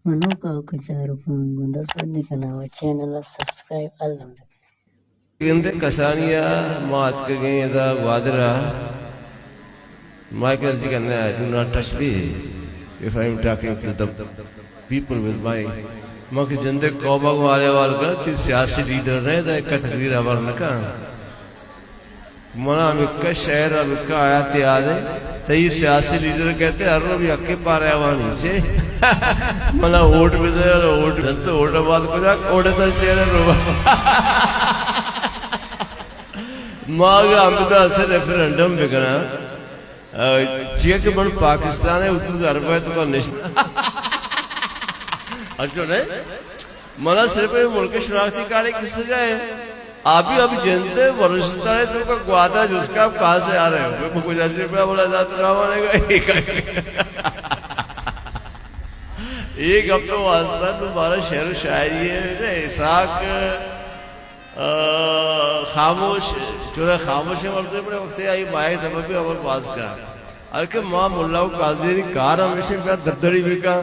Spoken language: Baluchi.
منوکا و کچاروکاں گوں دست بندی کناں و چینل ءَ سبسکرائب الم بکنیں۔ گندے کسانی ءَ ما اتکگیں ادا گوادر ءَ۔ مائیک نزدیک نہ، I do not touch me if I am talking to the people with my، ما کہ جندے قوم ءَ گوں حال احوال کناں، تئی سیاسی لیڈر نہ، ادا یک تقریر ءَ ہبر نہ کن۔ منا ہمکہ شعر، ہمکہ آیات یاد انت، تئی سیاسی لیڈر کئیت، ہر روچ یکے پارہ وانی چے۔ منا ووٹ بدے، ووٹ دنت، ووٹ بعد کجا، ووٹ تا چہرہ رو۔ ما اگاں ہمدا سے ریفرنڈم بکناں، چیا کہ من پاکستان ءِ حدود عربہ ءِ توکا نشت۔ اچھا نہیں؟ منا صرف اے ملک شناختی کارڈ ءِ کسہ ءَ، آ بھی اب جند ءِ بلوچستان ءِ توکا گوادر جسکا کہاں سے آ رہے ہو؟ میں کچھ ایسے پہ بولا ذات راوانے گا۔ ایک ہفتہ واسطہ دوبارہ شعر و شاعری ہے، اسحاق آ، خاموش، چورا خاموش مردے بڑے وقت آئی مائے دبا بھی عمل باز کا۔ ہر کہ ما ملا و قاضی کار ہمیشہ بیا دردڑی بکا۔